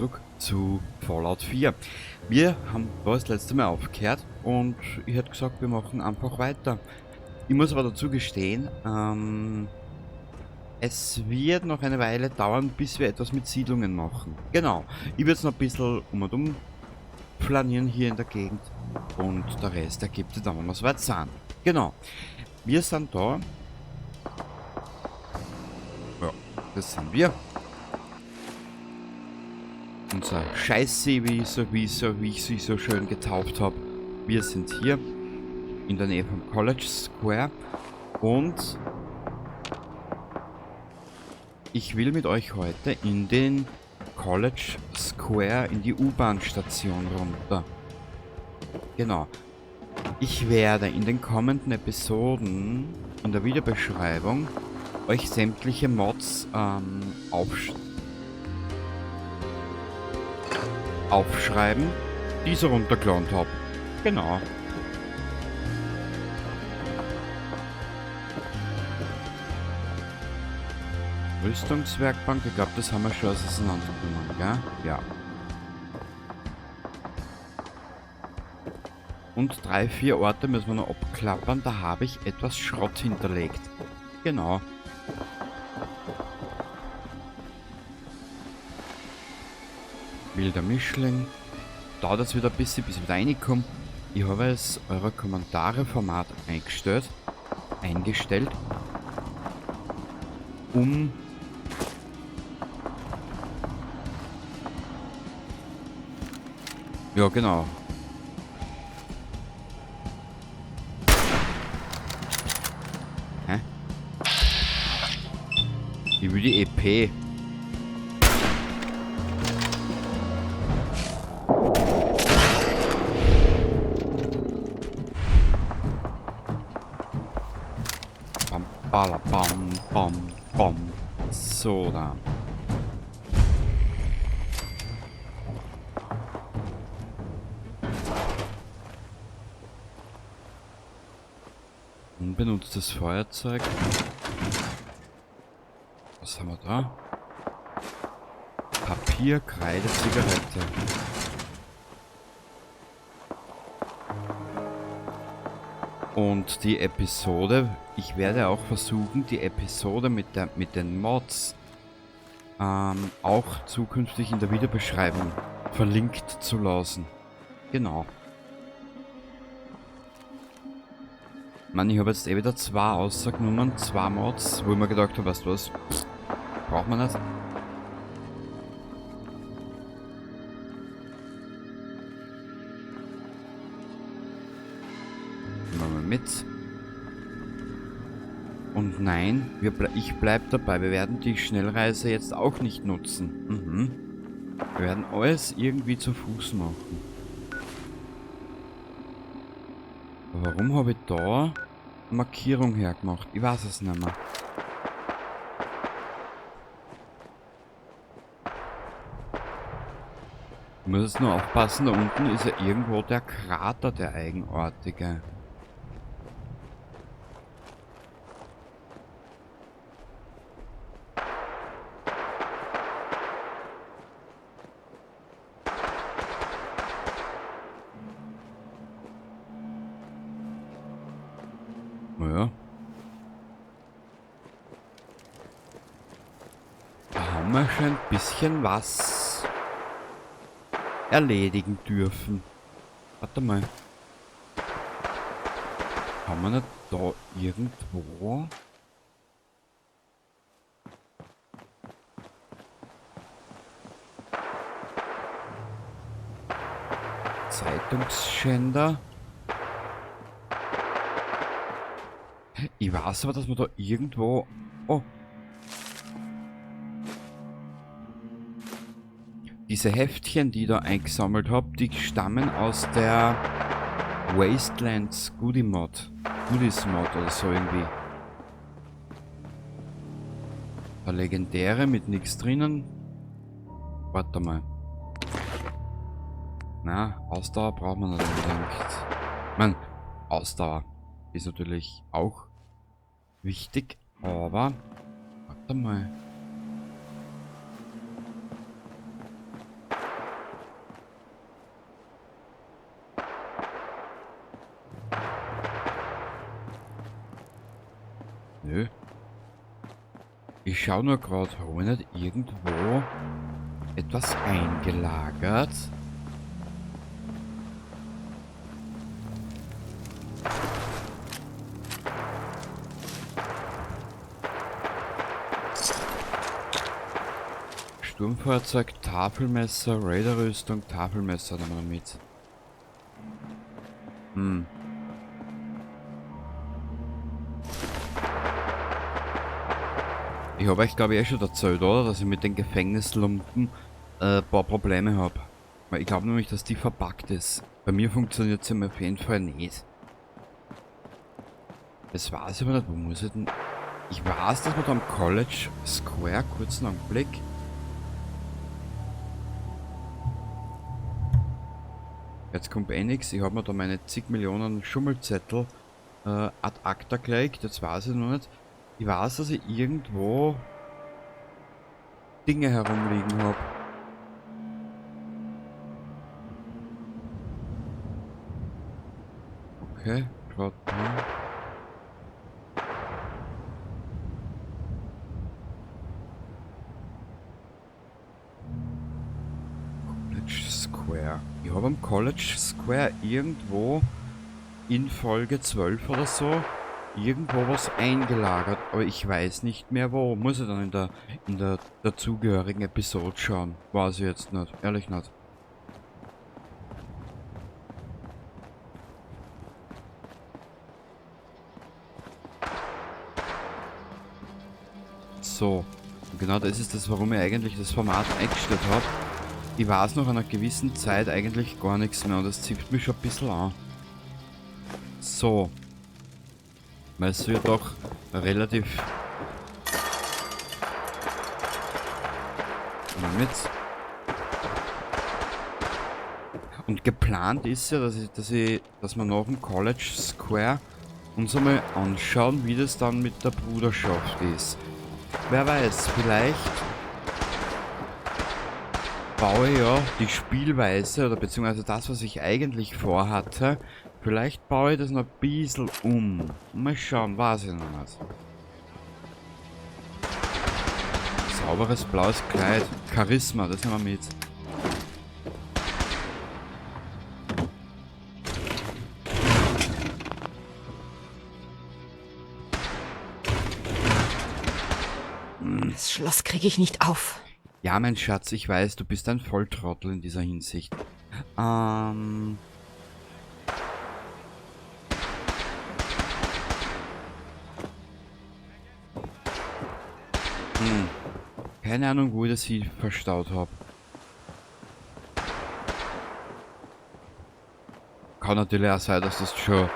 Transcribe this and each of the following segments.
zurück zu Fallout 4. Wir haben da das letzte Mal aufgehört und ich hätte gesagt, wir machen einfach weiter. Ich muss aber dazu gestehen, es wird noch eine Weile dauern, bis wir etwas mit Siedlungen machen. Genau, ich würde es noch ein bisschen um und um flanieren hier in der Gegend und der Rest ergibt sich dann, wenn wir soweit sind. Genau, wir sind da. Ja, das sind wir. Unser Scheiße, wie ich sie so schön getauft habe. Wir sind hier in der Nähe vom College Square und ich will mit euch heute in den College Square, in die U-Bahn-Station runter. Genau. Ich werde in den kommenden Episoden in der Videobeschreibung euch sämtliche Mods aufschreiben, die ich so runtergeladen hab. Genau. Rüstungswerkbank, ich glaub, das haben wir schon auseinandergenommen, gell? Ja. Und 3, 4 Orte müssen wir noch abklappern, da habe ich etwas Schrott hinterlegt. Genau. Wilder Mischling. Dauert jetzt wieder ein bisschen, bis ich wieder reinkomme. Ich habe es eure Kommentare-Format eingestellt, um ja, genau. Hä? Ich will die EP. Bam, bala, bam, bam, bam. So, da. Unbenutztes Feuerzeug. Was haben wir da? Papier, Kreide, Zigarette. Und die Episode, ich werde auch versuchen, die Episode mit den Mods auch zukünftig in der Videobeschreibung verlinkt zu lassen. Genau. Ich meine, ich habe jetzt eh wieder 2 ausgenommen, 2 Mods, wo ich mir gedacht habe, weißt du was, pff, braucht man nicht. Nehmen wir mal mit. Und nein, ich bleib dabei, wir werden die Schnellreise jetzt auch nicht nutzen. Wir werden alles irgendwie zu Fuß machen. Aber warum habe ich da eine Markierung hergemacht? Ich weiß es nicht mehr. Ich muss jetzt nur aufpassen, da unten ist ja irgendwo der Krater, der eigenartige. Naja. Da haben wir schon ein bisschen was erledigen dürfen. Warte mal. Haben wir nicht da irgendwo... Zeitungsschänder? Ich weiß aber, dass man da irgendwo... Oh. Diese Heftchen, die ich da eingesammelt hab, die stammen aus der Wastelands Goodie Mod. Goodies Mod oder so irgendwie. Eine legendäre mit nix drinnen. Warte mal. Na, Ausdauer braucht man nicht unbedingt. Ich mein, Ausdauer ist natürlich auch wichtig, aber warte mal. Ich schaue nur gerade, habe ich nicht irgendwo etwas eingelagert? Sturmfahrzeug, Tafelmesser, Raiderrüstung, Tafelmesser nehmen wir mit. Hm. Ich habe euch, glaube ich, eh schon erzählt, oder? Dass ich mit den Gefängnislumpen ein paar Probleme habe. Weil ich glaube nämlich, dass die verpackt ist. Bei mir funktioniert sie auf jeden Fall nicht. Das weiß ich aber nicht. Wo muss ich denn... Ich weiß, dass man da am College Square, kurzen Augenblick... Jetzt kommt eh nix. Ich habe mir da meine zig Millionen Schummelzettel ad acta gelegt. Jetzt weiß ich noch nicht. Ich weiß, dass ich irgendwo Dinge herumliegen hab. Okay, schaut mal. College Square. Ich habe am College Square irgendwo in Folge 12 oder so irgendwo was eingelagert, aber ich weiß nicht mehr wo. Muss ich dann in der dazugehörigen Episode schauen. Weiß ich jetzt nicht, ehrlich nicht. So, und genau das ist das, warum ich eigentlich das Format eingestellt habe. Ich weiß noch an einer gewissen Zeit eigentlich gar nichts mehr und das zieht mich schon ein bisschen an. So. Weil es wird doch relativ... Mit. Und geplant ist ja, dass wir nach dem College Square uns einmal anschauen, wie das dann mit der Bruderschaft ist. Wer weiß, vielleicht baue ich ja die Spielweise oder beziehungsweise das, was ich eigentlich vorhatte, vielleicht baue ich das noch ein bisschen um. Mal schauen, weiß ich noch nicht. Sauberes blaues Kleid. Charisma, das nehmen wir mit. Das Schloss kriege ich nicht auf. Ja, mein Schatz, ich weiß, du bist ein Volltrottel in dieser Hinsicht. Keine Ahnung, wo ich das hier verstaut hab. Kann natürlich auch sein, dass das schon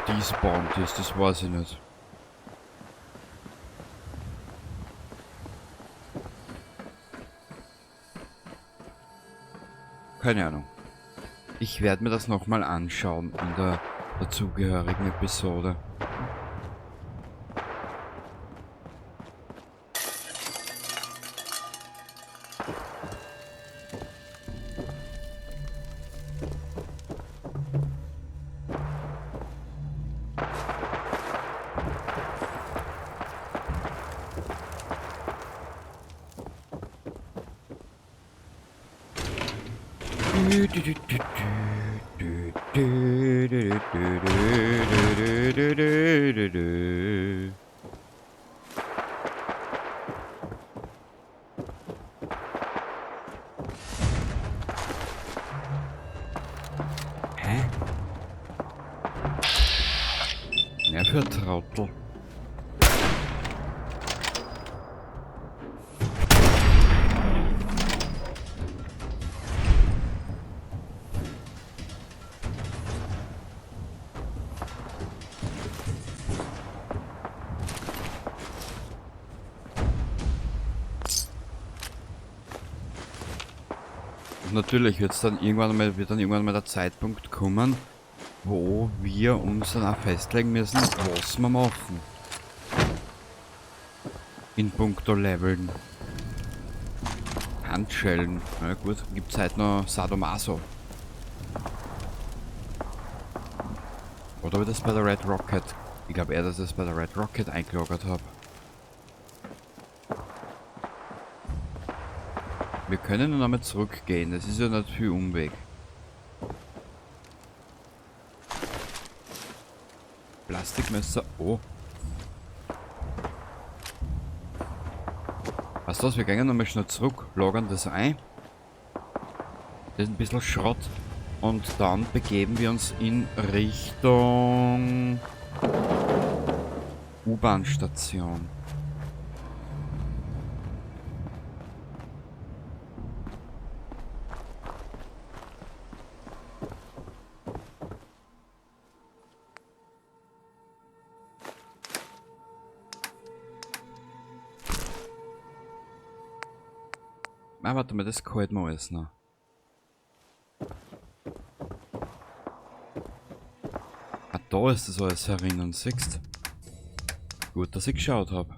despawned ist, das weiß ich nicht. Keine Ahnung. Ich werde mir das nochmal anschauen in der dazugehörigen Episode. Hä? Ja, für Trottel. Natürlich wird's dann irgendwann mal, wird dann irgendwann mal der Zeitpunkt kommen, wo wir uns dann auch festlegen müssen, was wir machen. In puncto Leveln. Handschellen. Na gut, gibt's halt noch Sadomaso. Oder wird das bei der Red Rocket? Ich glaub eher, dass ich das bei der Red Rocket eingelagert hab. Wir können nur nochmal zurückgehen. Das ist ja nicht viel Umweg. Plastikmesser. Oh. Weißt du was? Wir gehen nochmal schnell zurück. Lagern das ein. Das ist ein bisschen Schrott. Und dann begeben wir uns in Richtung U-Bahn-Station. Ah, warte mal, das gefällt mir alles noch. Ah, da ist das alles herinnen, siehst du? Gut, dass ich geschaut habe.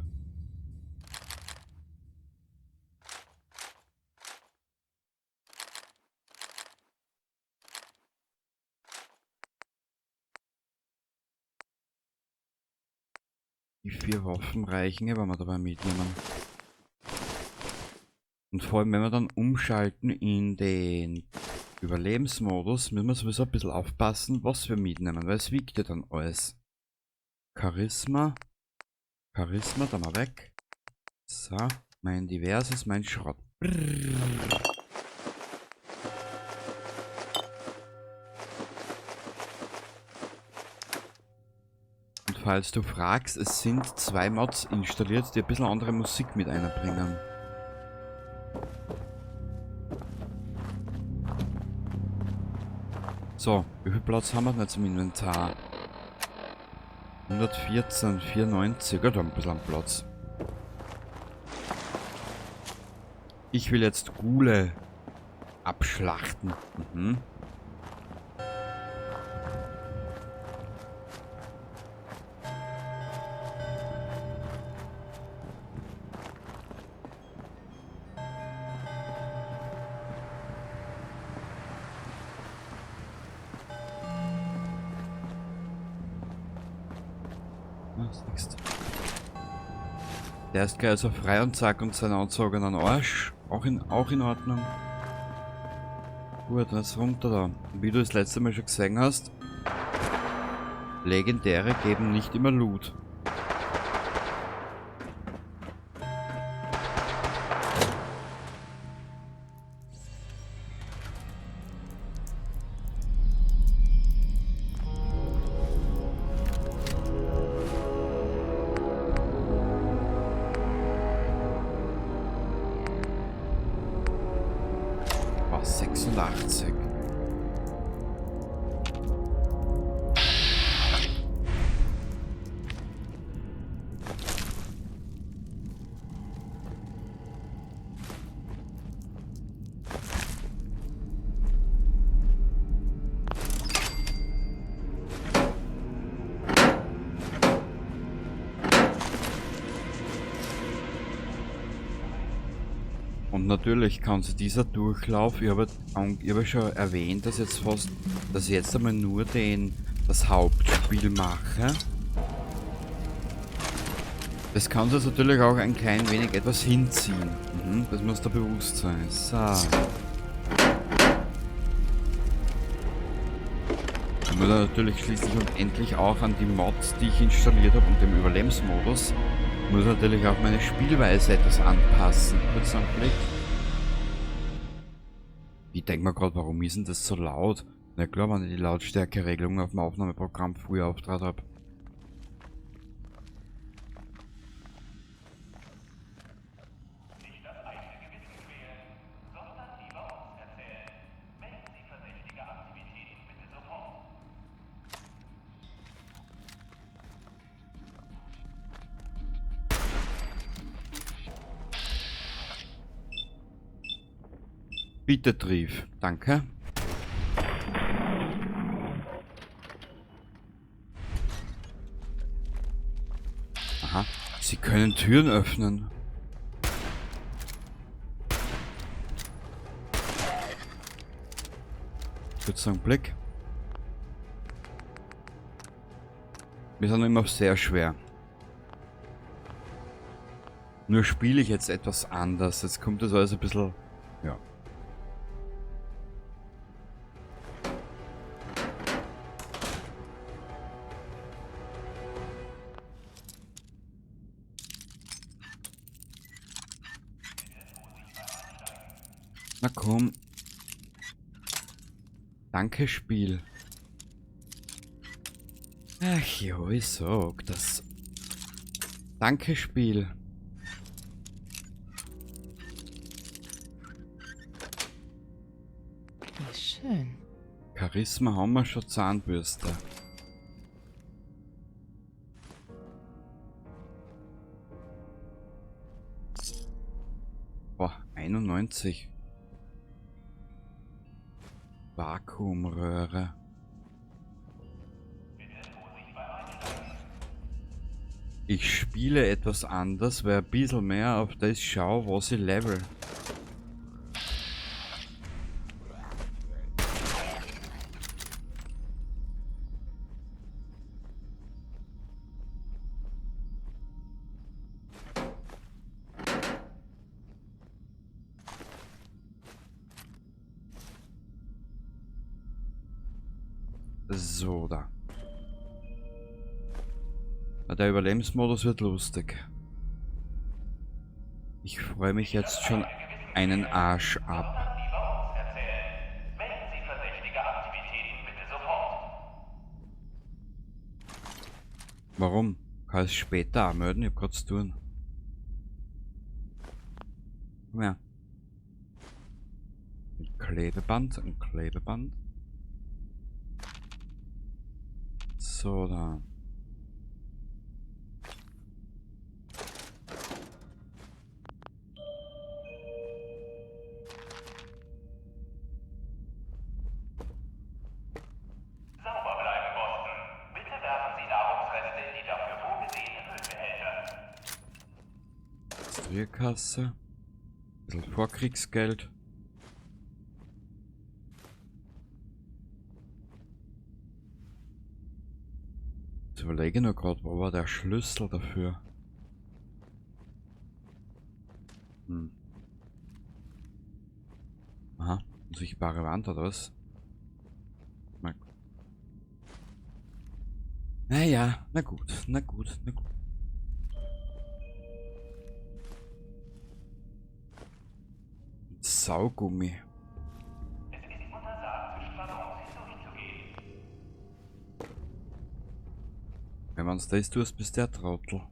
Die 4 Waffen reichen, wenn wir dabei mitnehmen. Und vor allem, wenn wir dann umschalten in den Überlebensmodus, müssen wir sowieso ein bisschen aufpassen, was wir mitnehmen, weil es wiegt ja dann alles. Charisma. Charisma, da mal weg. So, mein Diverses, mein Schrott. Brrr. Und falls du fragst, es sind 2 Mods installiert, die ein bisschen andere Musik mit einbringen. So, wie viel Platz haben wir denn jetzt im Inventar? 114, 94, ja, da haben wir ein bisschen Platz. Ich will jetzt Ghule abschlachten. Der ist gleich also frei und zack und sein anzogenen Arsch. Auch in Ordnung. Gut, jetzt runter da. Wie du das letzte Mal schon gesehen hast, Legendäre geben nicht immer Loot. 86. Und natürlich kann sich dieser Durchlauf, ich habe schon erwähnt, dass jetzt fast, dass ich jetzt einmal nur das Hauptspiel mache. Das kann sich natürlich auch ein klein wenig etwas hinziehen. Das muss da bewusst sein. So. Ich muss natürlich schließlich und endlich auch an die Mods, die ich installiert habe und dem Überlebensmodus, muss natürlich auch meine Spielweise etwas anpassen. Kurz einen Blick. Ich denk mir grad, warum ist denn das so laut? Na klar, wenn ich die Lautstärkeregelung auf dem Aufnahmeprogramm früher auftrat hab. Nicht das eigene Gewissen quälen, sondern lieber uns erzählen. Melden Sie verdächtige Aktivitäten bitte sofort. Bitte, Trief. Danke. Aha. Sie können Türen öffnen. Kurzer Blick. Wir sind immer sehr schwer. Nur spiele ich jetzt etwas anders. Jetzt kommt das alles ein bisschen... Ja. Na komm. Danke, Spiel. Ach jo, ich sag das. Danke, Spiel. Wie schön. Charisma haben wir schon, Zahnbürste. Boah, 91. Vakuumröhre. Ich spiele etwas anders, weil ein bisschen mehr auf das schaue, was ich level. So, da. Na, der Überlebensmodus wird lustig. Ich freue mich jetzt schon einen Arsch ab. Lieber uns erzählen. Melden Sie verdächtige Aktivitäten bitte sofort. Warum? Kann ich es später auch melden? Ich hab grad zu tun. Komm her. Ein Klebeband, ein Klebeband. So, da. Sauber bleiben, Boston. Bitte werfen Sie Nahrungsreste in die dafür vorgesehenen Müllbehälter. Registrierkasse. Ein bisschen Vorkriegsgeld. Jetzt überlege ich nur grad, wo war der Schlüssel dafür? Aha, unsichtbare Wand oder was? Mal gu-. Naja, na gut, na gut, na gut. Saugummi. Es ist untersagt, zwischen Waggons hindurchzugehen. Wenn man's das tust, bist der Trottel.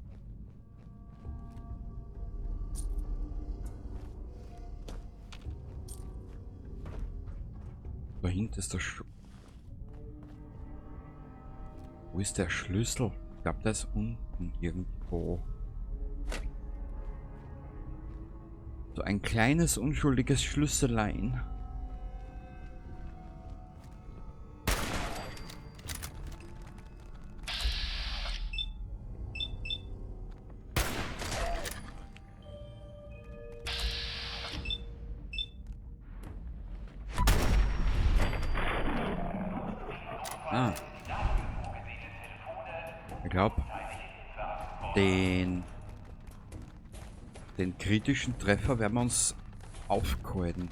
Da hinten ist der Sch-, Wo ist der Schlüssel? Ich glaub, der ist unten irgendwo. So ein kleines, unschuldiges Schlüsselein. Ah. Ich glaub, den kritischen Treffer werden wir uns aufgehalten.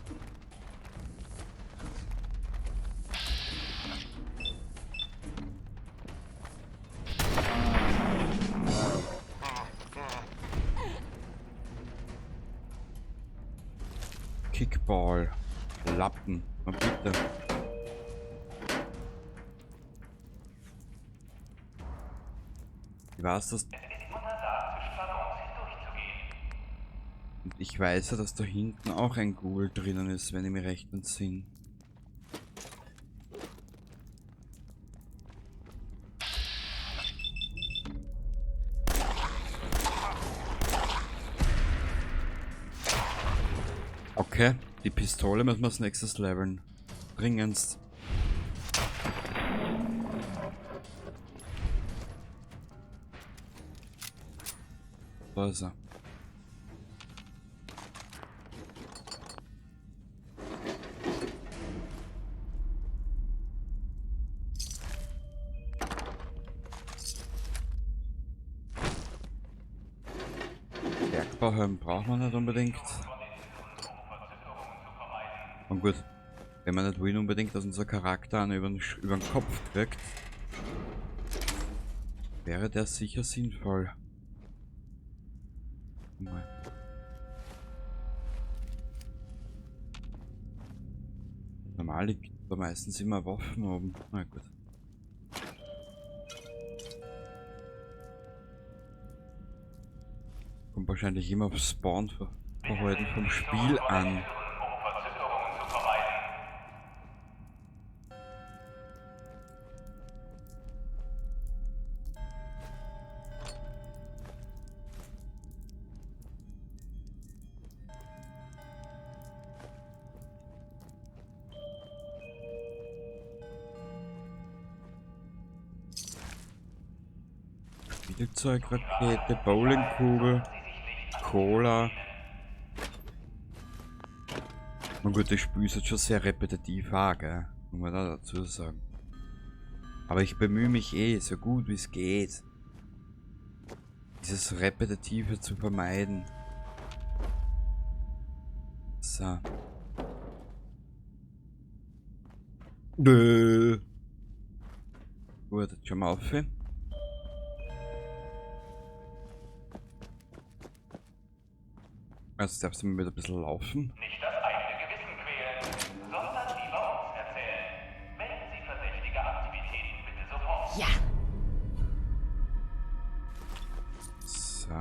Kickball. Lappen. Na bitte. Ich weiß, dass Es ist untersagt, zwischen Waggons hindurchzugehen. Und ich weiß ja, dass da hinten auch ein Ghoul drinnen ist, wenn ich mich recht entsinne. Okay, die Pistole müssen wir als nächstes leveln. Dringendst. Da ist er. Bergbauhelm braucht man nicht unbedingt. Und gut, wenn man nicht will unbedingt, dass unser Charakter einen über den Kopf kriegt, wäre der sicher sinnvoll. Mal. Normal liegt da meistens immer Waffen oben. Na gut. Kommt wahrscheinlich immer auf Spawn-Verhalten vom Spiel an. Spielzeugrakete, Bowlingkugel, Cola. Na gut, das Spiel ist jetzt schon sehr repetitiv auch, gell? Muss man da dazu sagen. Aber ich bemühe mich eh, so gut wie es geht, dieses Repetitive zu vermeiden. So. Nö. Gut, jetzt schauen wir auf. Jetzt darfst du mal wieder ein bisschen laufen. Nicht das eigene Gewissen quälen, sondern lieber uns erzählen. Melden Sie verdächtige Aktivitäten bitte sofort. Ja. So.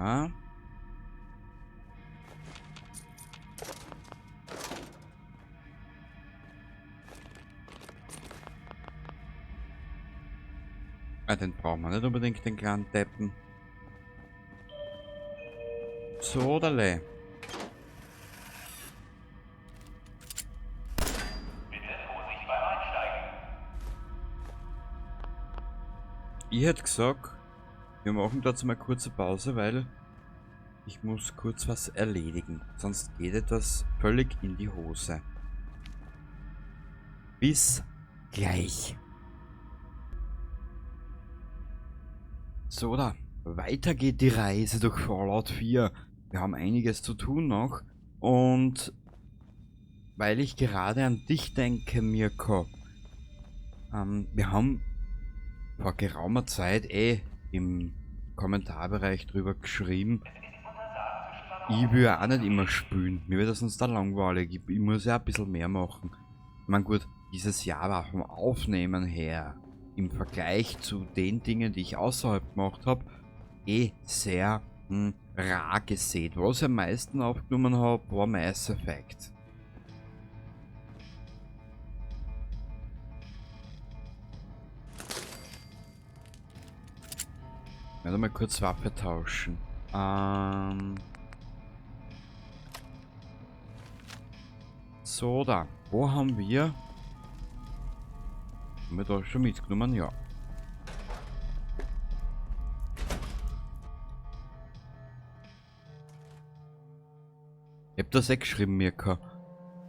Ah, den brauchen wir nicht unbedingt, den kleinen Deppen. So, oder? Ich hätte gesagt, wir machen dazu mal kurze Pause, weil ich muss kurz was erledigen. Sonst geht etwas völlig in die Hose. Bis gleich. So, da. Weiter geht die Reise durch Fallout 4. Wir haben einiges zu tun noch. Und weil ich gerade an dich denke, Mirko. Wir haben vor geraumer Zeit im Kommentarbereich drüber geschrieben, ich will ja auch nicht immer spielen, mir wird das sonst da langweilig, ich muss ja ein bisschen mehr machen. Ich mein gut, dieses Jahr war vom Aufnehmen her, im Vergleich zu den Dingen, die ich außerhalb gemacht hab, sehr rar gesät. Was ich am meisten aufgenommen hab, war Mass Effect. Ich werde mal kurz Waffe tauschen. So, da. Wo haben wir? Haben wir da schon mitgenommen? Ja. Ich hab das eh geschrieben, Mirka.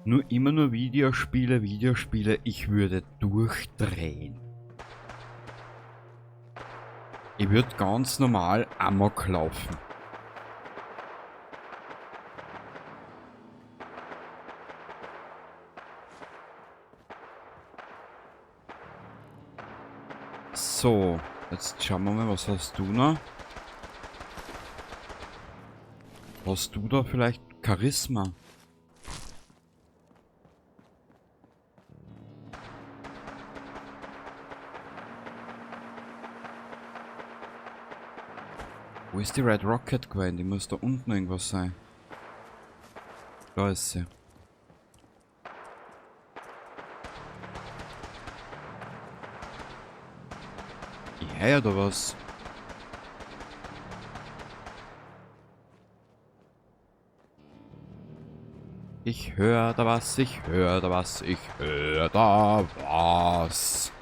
Nur immer nur Videospiele, Videospiele. Ich würde durchdrehen. Ich würd ganz normal Amok laufen. So, jetzt schauen wir mal, was hast du noch? Hast du da vielleicht Charisma? Wo ist die Red Rocket gewesen? Die muss da unten irgendwas sein. Da ist sie. Ich hör ja da was. Ich hör da was, ich hör da was, ich hör da was.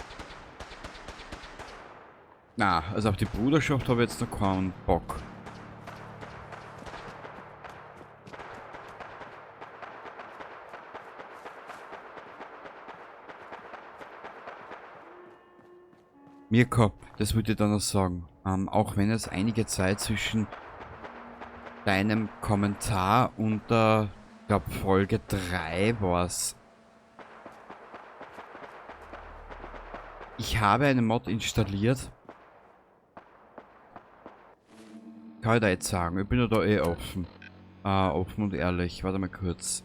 Na, also auf die Bruderschaft habe ich jetzt noch keinen Bock. Mirko, das würde ich dann noch sagen. Auch wenn es einige Zeit zwischen deinem Kommentar und der, ich glaub, Folge 3 war's, Ich habe eine Mod installiert. Kann ich da jetzt sagen, ich bin ja da eh offen. Offen und ehrlich. Warte mal kurz.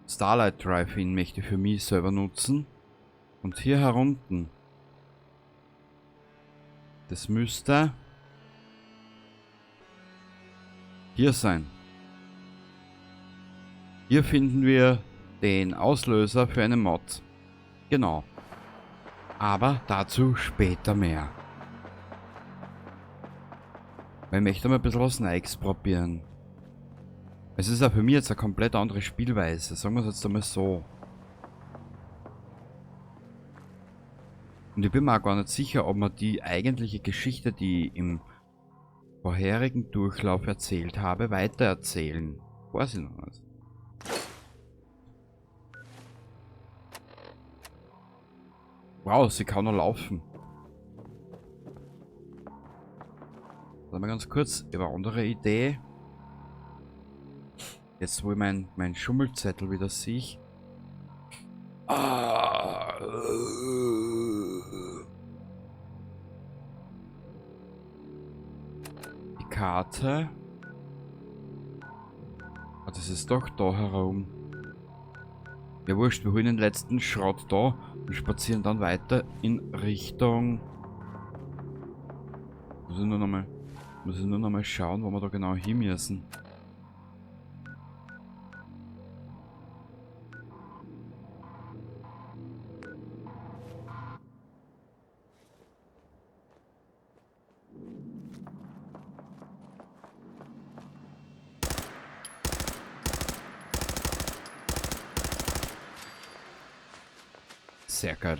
Starlight Drive-In möchte ich für mich selber nutzen. Und hier herunten. Das müsste hier sein. Hier finden wir den Auslöser für eine Mod. Genau. Aber dazu später mehr. Weil ich möchte mal ein bisschen was Neues probieren. Es ist auch für mich jetzt eine komplett andere Spielweise. Sagen wir es jetzt einmal so. Und ich bin mir auch gar nicht sicher, ob man die eigentliche Geschichte, die ich im vorherigen Durchlauf erzählt habe, weitererzählen. Weiß ich noch nicht. Wow, sie kann noch laufen. Warte mal ganz kurz, ich habe eine andere Idee. Jetzt, wo ich mein Schummelzettel wieder sehe. Die Karte. Ah, das ist doch da herum. Ja wurscht, wir holen den letzten Schrott da und spazieren dann weiter in Richtung... Muss ich nur noch mal schauen, wo wir da genau hin müssen. Sehr geil.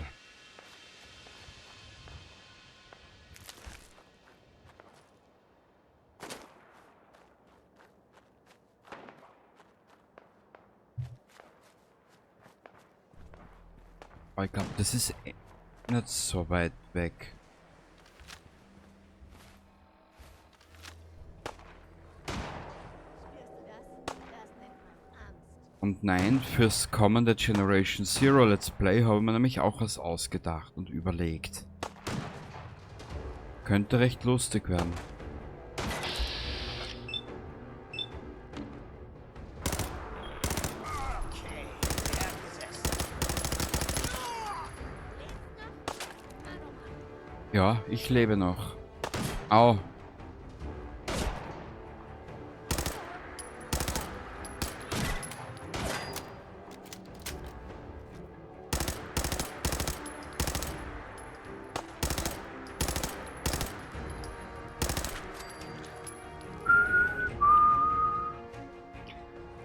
Aber ich glaub, das ist nicht so weit weg. Und nein, fürs kommende Generation Zero Let's Play habe ich mir nämlich auch was ausgedacht und überlegt. Könnte recht lustig werden. Ja, ich lebe noch. Au.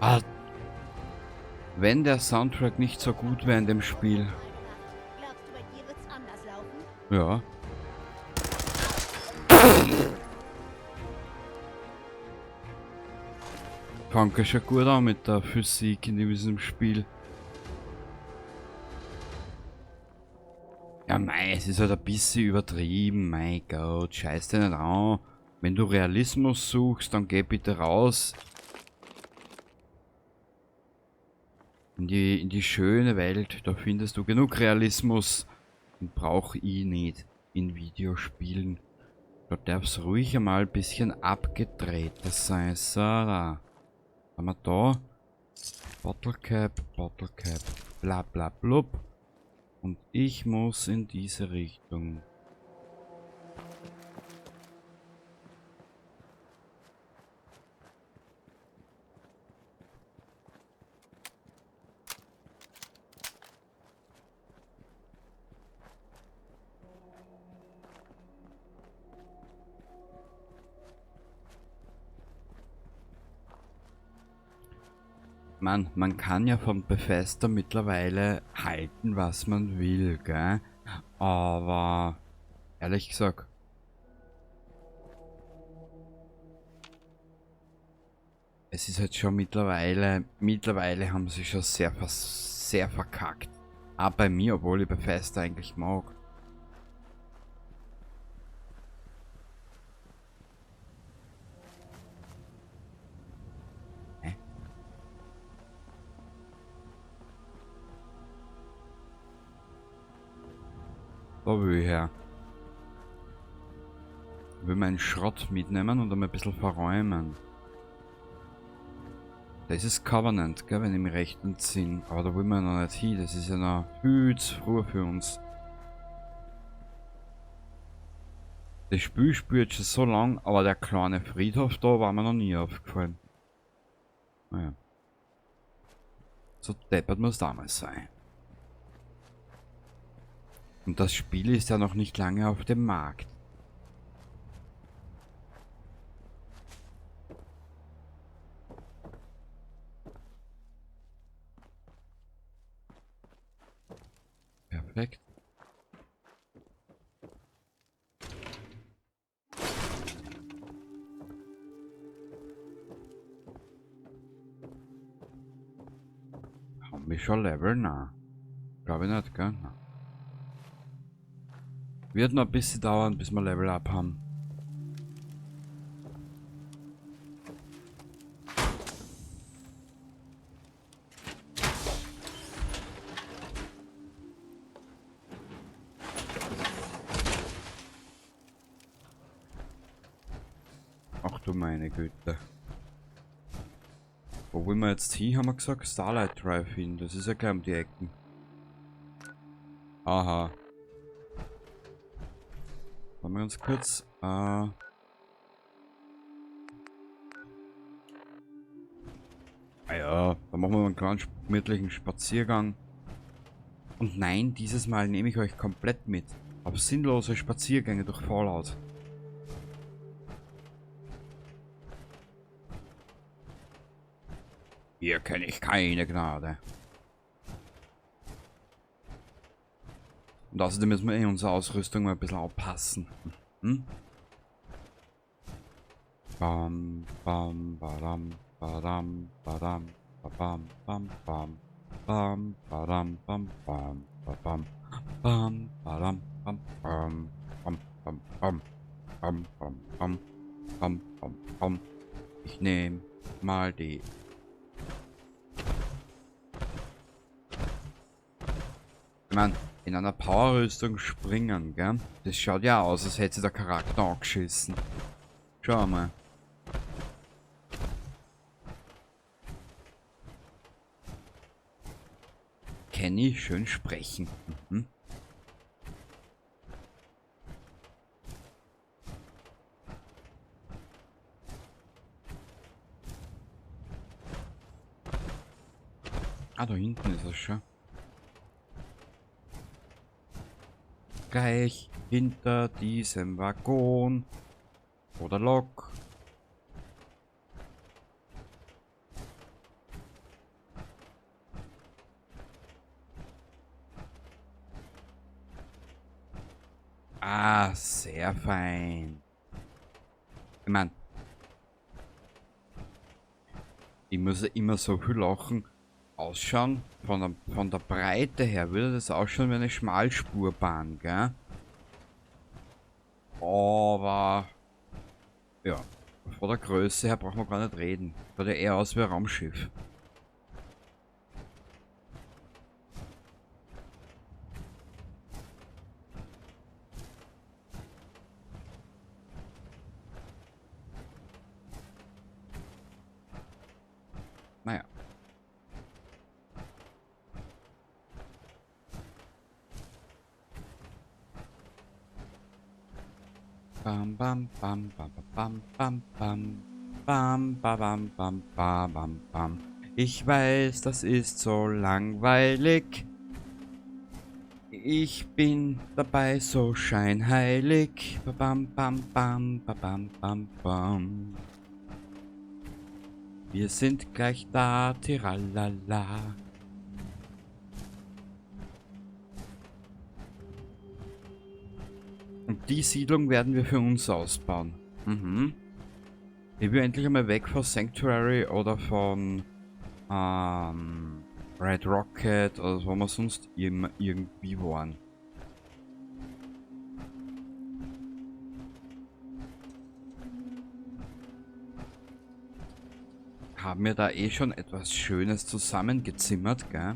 Ah, wenn der Soundtrack nicht so gut wäre in dem Spiel. Glaubst du, bei dir wird's anders laufen? Ja. Fangt ja schon gut an mit der Physik in diesem Spiel. Ja mei, es ist halt ein bisschen übertrieben, mein Gott, scheiß dich nicht an. Wenn du Realismus suchst, dann geh bitte raus. In die schöne Welt, da findest du genug Realismus. Und brauch ich nicht in Videospielen. Da darf's ruhig einmal ein bisschen abgedrehter sein. So, da. Haben wir da? Bottle Cap, Bottle Cap, bla bla blub. Und ich muss in diese Richtung. Mann, man kann ja von Bethesda mittlerweile halten, was man will, gell? Aber ehrlich gesagt, es ist halt schon mittlerweile haben sie schon sehr, sehr verkackt. Auch bei mir, obwohl ich Bethesda eigentlich mag. Da will ich her. Ich will meinen Schrott mitnehmen und einmal ein bisschen verräumen. Das ist Covenant, gell, wenn ich mich recht entsinne. Aber da wollen wir noch nicht hin, das ist ja noch viel zu früh für uns. Das Spiel spielt schon so lang, aber der kleine Friedhof da war mir noch nie aufgefallen. Naja. So deppert muss damals sein. Und das Spiel ist ja noch nicht lange auf dem Markt. Perfekt. Haben wir schon Level? Nein. Glaube ich nicht, gell? Nein. Wird noch ein bisschen dauern, bis wir Level up haben. Ach du meine Güte. Wo wollen wir jetzt hin, haben wir gesagt? Starlight Drive hin. Das ist ja gleich um die Ecken. Aha. Wollen wir ganz kurz. Ah ja, da machen wir einen kleinen gemütlichen Spaziergang. Und nein, dieses Mal nehme ich euch komplett mit. Auf sinnlose Spaziergänge durch Fallout. Hier kenne ich keine Gnade. Und außerdem müssen wir unsere Ausrüstung mal ein bisschen aufpassen. Hm? Bam, bam, badam, badam, badam, bam, bam, bam, bam, badam, bam, bam, bam, bam, badam, bam, bam, bam, bam, bam, bam, bam, bam, bam, bam, bam. Ich nehme mal die. Ich mein, in einer Powerrüstung springen, gell? Das schaut ja aus, als hätte sich der Charakter angeschissen. Schau mal. Kenny schön sprechen. Mhm. Ah, da hinten ist es schon. Gleich hinter diesem Waggon oder Lok. Ah, sehr fein. Ich mein, ich muss ja immer so viel lachen. Ausschauen, von der Breite her würde das ausschauen wie eine Schmalspurbahn, gell? Aber ja, von der Größe her brauchen wir gar nicht reden. Schaut ja eher aus wie ein Raumschiff. Naja. Bam, bam, bam, bam, bam, bam, bam, bam, bam, bam, bam, bam, bam, bam. Ich weiß, das ist so langweilig. Ich bin dabei so scheinheilig. Bam, bam, bam, bam, bam, bam, bam. Wir sind gleich da, tiralala. Und die Siedlung werden wir für uns ausbauen. Mhm. Ich will endlich einmal weg von Sanctuary oder von Red Rocket oder wo wir sonst immer irgendwie waren. Haben wir da eh schon etwas Schönes zusammengezimmert, gell?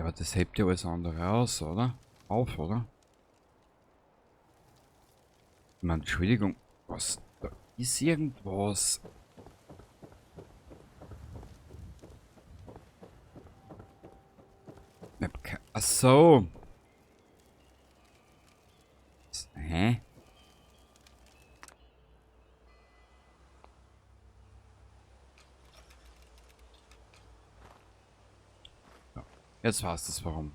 Ja, aber das hebt ja alles andere aus, oder? Auf, oder? Ich meine, Entschuldigung, was? Da ist irgendwas. Ach so. Hä? Ja, jetzt war's das, warum.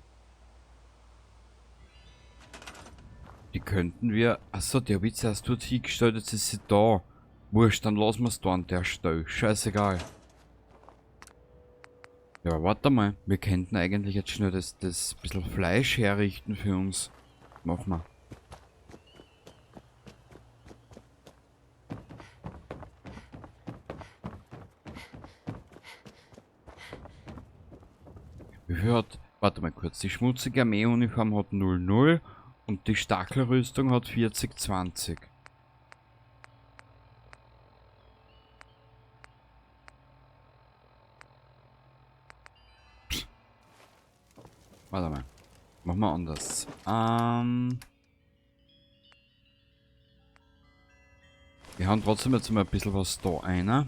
Die könnten wir... Achso, der Witz erst dort hingestellt, jetzt ist sie da. Wurscht, dann lassen wir's da an der Stelle. Scheißegal. Ja, warte mal. Wir könnten eigentlich jetzt schnell das bisschen Fleisch herrichten für uns. Machen wir. Wie viel hat... Warte mal kurz. Die schmutzige Armeeuniform hat 0,0 und die Stachelrüstung hat 40,20. Warte mal. Machen wir anders. Wir haben trotzdem jetzt mal ein bisschen was da einer.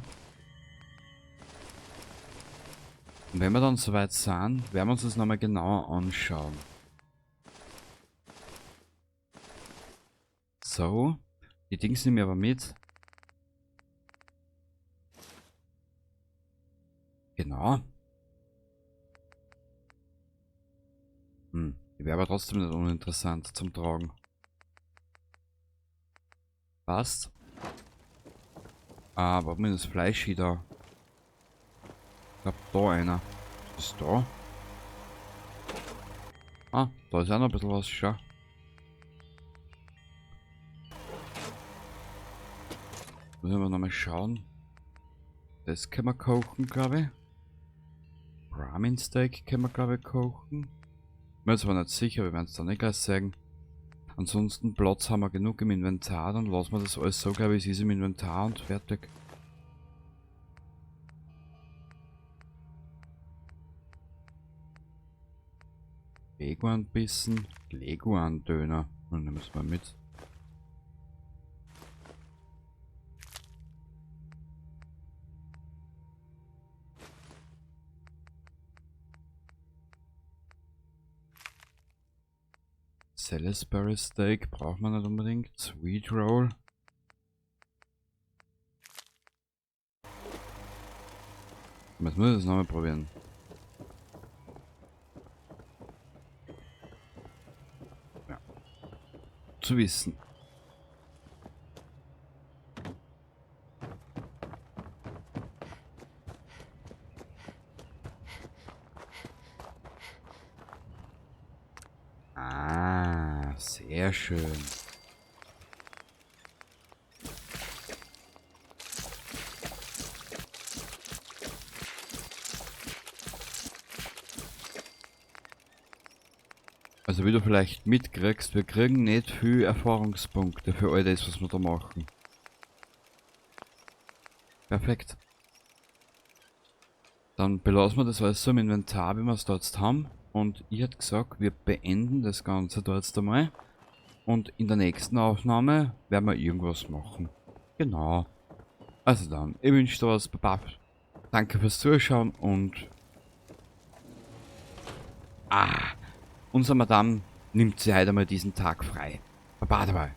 Und wenn wir dann soweit sind, werden wir uns das nochmal genauer anschauen. So. Die Dings nehmen wir aber mit. Genau. Die wäre aber trotzdem nicht uninteressant zum Tragen. Passt. Ah, warum ist das Fleisch hier da? Ich glaub, da einer. Was ist da? Ah, da ist auch noch ein bisschen was, schau. Müssen wir nochmal schauen. Das können wir kochen, glaube ich. Ramen Steak können wir, glaube ich, kochen. Bin mir zwar nicht sicher, wir werden es dann nicht gleich sagen. Ansonsten Platz haben wir genug im Inventar, dann lassen wir das alles so, glaube ich, es ist im Inventar und fertig. Leguan-Bissen, Leguan-Döner. Und nehmen wir es mal mit. Salisbury Steak braucht man nicht unbedingt. Sweet Roll. Jetzt muss ich das nochmal probieren. Ja. Zu wissen. Ah, sehr schön. Also wie du vielleicht mitkriegst, wir kriegen nicht viel Erfahrungspunkte für all das, was wir da machen. Perfekt. Dann belassen wir das alles so im Inventar, wie wir es da jetzt haben. Und ich hätte gesagt, wir beenden das Ganze da jetzt einmal. Und in der nächsten Aufnahme werden wir irgendwas machen. Genau. Also dann, ich wünsche dir was. Baba. Danke fürs Zuschauen und... Ah! Unser Madame nimmt sich heute mal diesen Tag frei. Baba dabei.